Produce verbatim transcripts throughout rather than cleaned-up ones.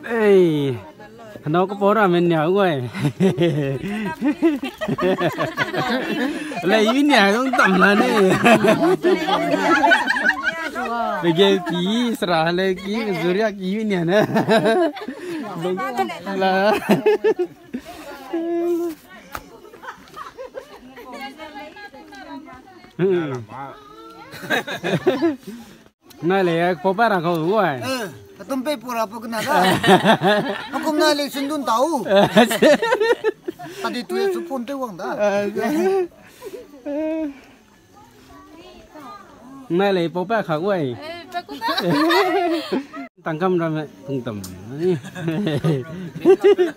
Ei, hano ka pau ra men nia gu ai. Lei i nia dong tam la ne. Pege ki sra le ki zuria ki i nia ne. Dong la. Hmm. Nai le, pau pa ra kau gu ai. Eh, atum pe pau ra pau kena da. Akum nai le sundun tau. Tadi tu e su phone te wang da. Nai le, pau pa kha gu ai. Eh, pa ku da. Tangkam ramme, tung tam.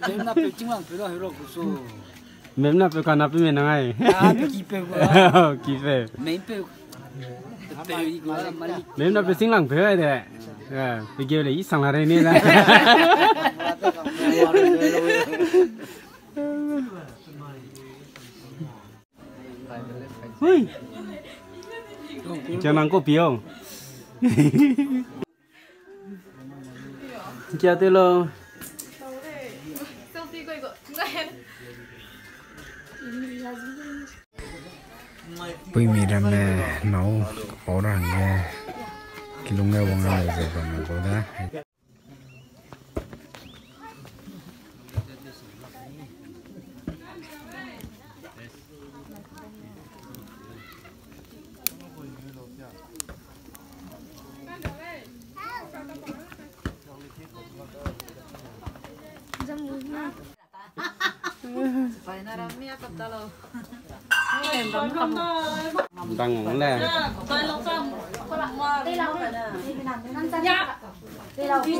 Mem na pe chinglang pe da hero ku su. Mem na pe ka na pe me na ngai. Ah, pe ki pe gu. Ki pe. Mem pe. Pe i gu, mali. Mem na pe singlang pe ai de. Ah, pe ge le i sang la re ni la. Hui. Kia nang ko pio. Kia te lo. Puimi ramme nâu kau ra hangge kilung ge wang ra ze bam me bau da. Dang le.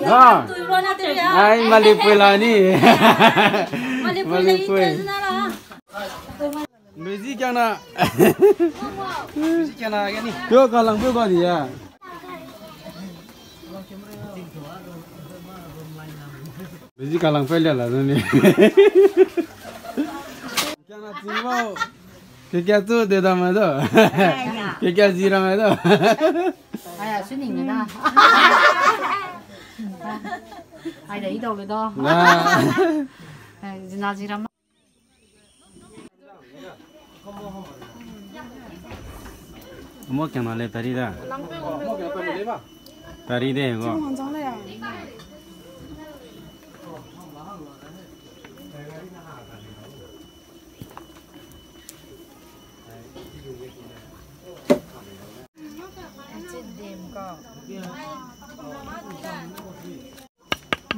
Ah. Ai, malipui la ni. Malipui. Mezi kiang na. Mezi kiang na ge ni. Pio ka lang pio ka di ya. Mezi ka lang pe lia la ni. Kiang na ching mo. Ke kia chu de da ma do. Ke kia zi ra ma do. Ai, a su ning na. Ai, da i dau le do. Na. Ai, zina zi ra ma. Mo kiang na le pari da. Pari de go.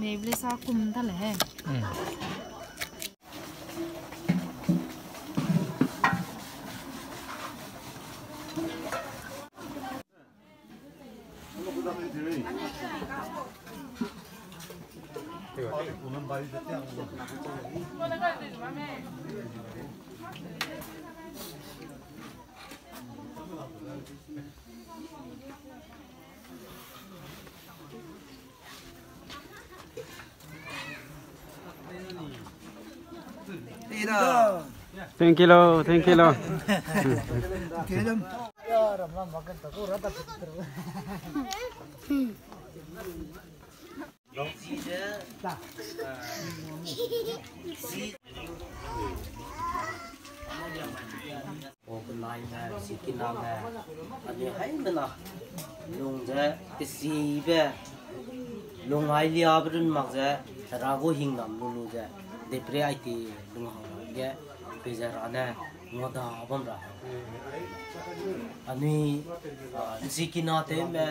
Mei ble sa kum ta le he. Thank you lo, thank you lo. O benai me, sikiname, anui haimena, lung ze, tesibe, lung ai liabe run mak ze, Hera gu hingnam lu lu ze, depre aiti lung hang ge, peize Hera ne, ngau da bam ra. Anui, ah, nsikina tewme,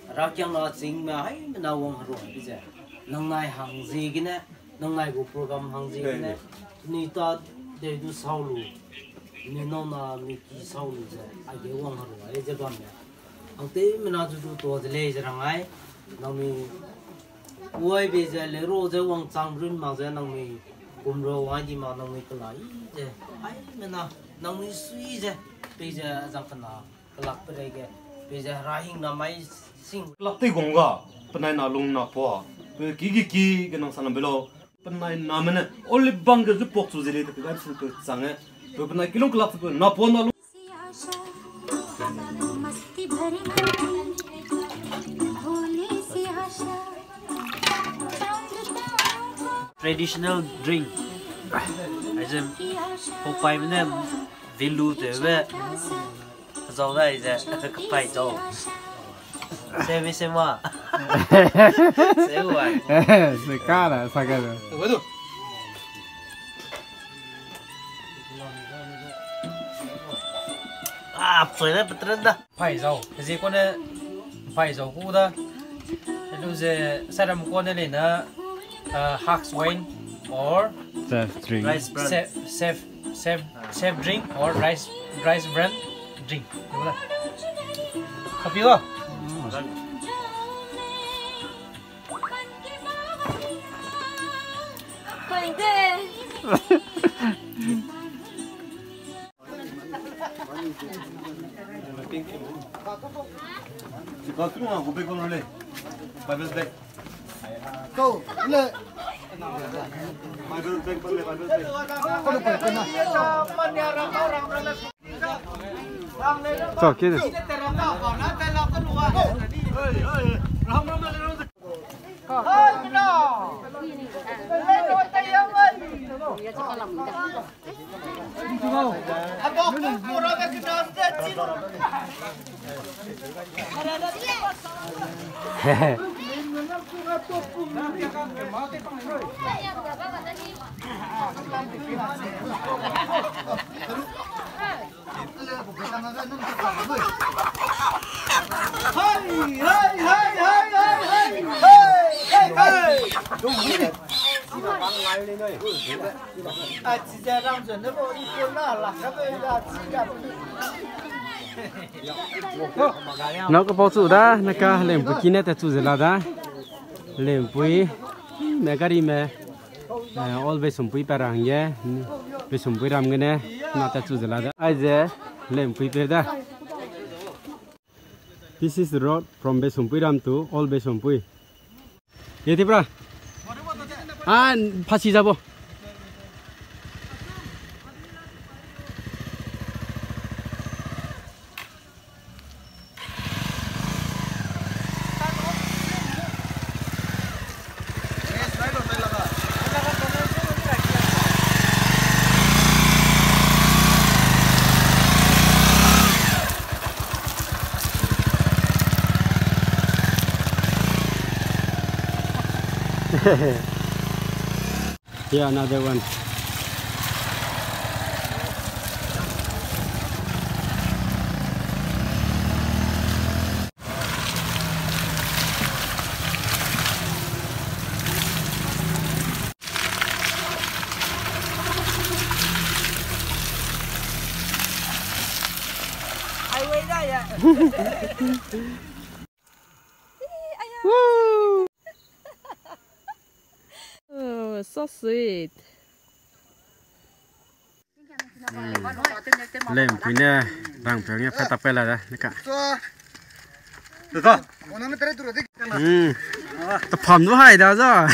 Hera kiang na chingme, haimena wang herua, peize, nangnai hang ziegene, nangnai gu program hang ziegene, nui ta dei du sau lu, nui nau na nui ki sau lu ze, aige wang herua, ai ze bam ne. Hangteumena zu du to ze lei ze rang ai, nangnui uai bei ze le ro ze wangchang run mak ze nangnui kumro wai di mak nangnui kela i ze, haimena, nangnui sui ze, peize zang kena, kelak pereige, peize Hera hingnam mai sing. Kelak tei gong ga, penai na lung na pua, pe ki ki ki ge nang sanam be lau, penai name ne, olive bang ge zu pok chu ze lei, pe gai su pe chang e, pe penai kilung kelak pe na pua na lung. सी आशा, मस्ती भरी मन की, भोली सी आशा। Traditional drink. Aize, pau paime ne value tewbe. Zau da aize, kapai zau. Semi sema. Sewa. Se ka da, sa ka da. Ah, psoine petren da. Pai zau, zi kone pai zau ku da. Lu ze saram kone le na, uh, Hawks wine or Self drink. Rice bran. Self, self, self, self drink or rice, rice bran drink. Lu da. Happy ba? Nau ka pau chu da, na ka lempui ki ne te chu ze la da. Lempui, me gari me. Eh, all Beisumpui pe ra hangge, Beisumpui ram gene, na te chu ze la da. Aize, lempui pe da. This is the road from Beisumpui ram to all Beisumpui. Ye ti bra? Ah, phasi zabo. Yeah, another one. Highway da ya. Woo! Oh, so sweet. Lempui ne rangpeu nge phe tak pe la da, ne ka. Hmm. Ta pham du hai da za.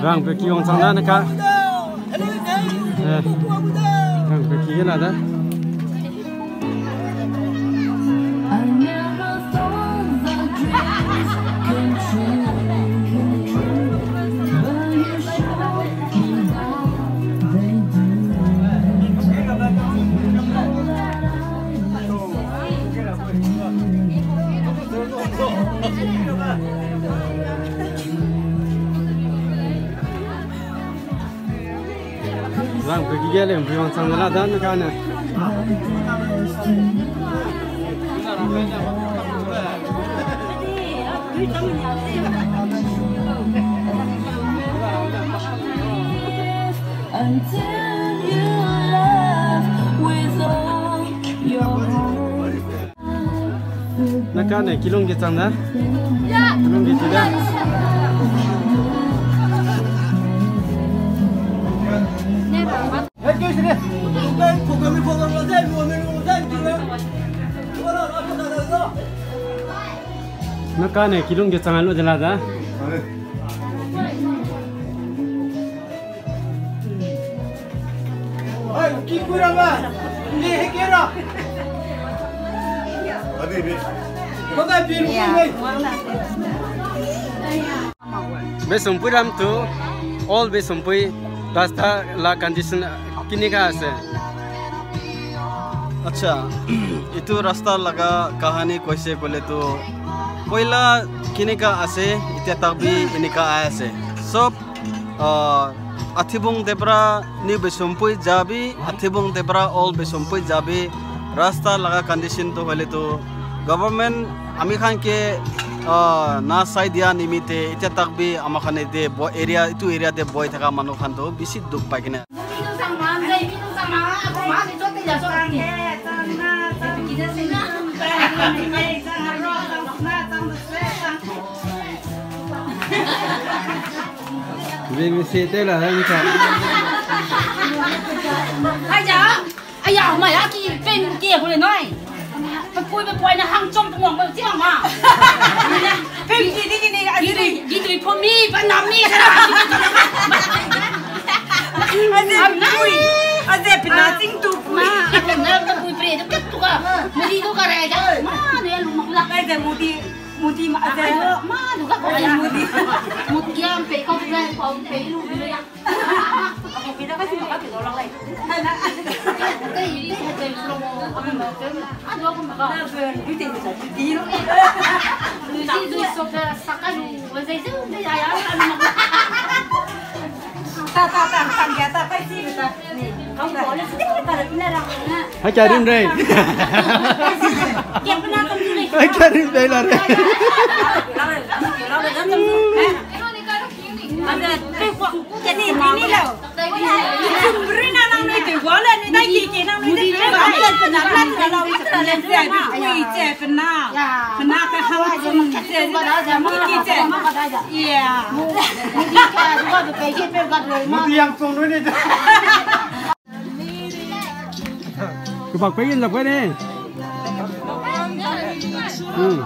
Rangpeu ki wangchang da ne ka. Eh, rangpeu ki ge la da. Rangpeu ki ge lempui wangchang de la da ne ka ne. Kane kilung ge chang da. Kilung ge chi da. Na kane kilung ge chang lu de la da. Beisumpuiram to old Beisumpuiram, rasta la condition kini ka ase? Acha, itu rasta laga kahani koise kole to, poila kini ka ase, itia tak bi ini ka ase. Sob, ah, Athibung Debra New Beisumpuiram jabi, Athibung Debra Old Beisumpuiram jabi, rasta laga condition to hole to, government ami khan ke, ah, na sai dia nimite, itia tak bi ama khan de bo area, itu area de boi thaka manu khan to bisi duk pai kene. Bebe se te la hang ka. Hai ja. Aya, mai a ki pen ke hule noi. Pe pui pe pui na hang chong pe ngong pe chi ma. Pe ki di ki ni a di di. Di di po mi, pa na mi sa. Aze pui. Aze pe na ting tu pui. Ma, na pe pui pre tu kat tu ka. Mudi tu ka re ja. Ma, ne lu mak la. Aze mudi. Mudi ma, aze. Ma, lu ka ko ya mudi. Mudi am pe ko pe ko pe lu lu ya. Hai ka rin rei. Hai ka rin rei la rei. Mudi yang song dui ni. Kebak pei yin zak pei ni. Hmm.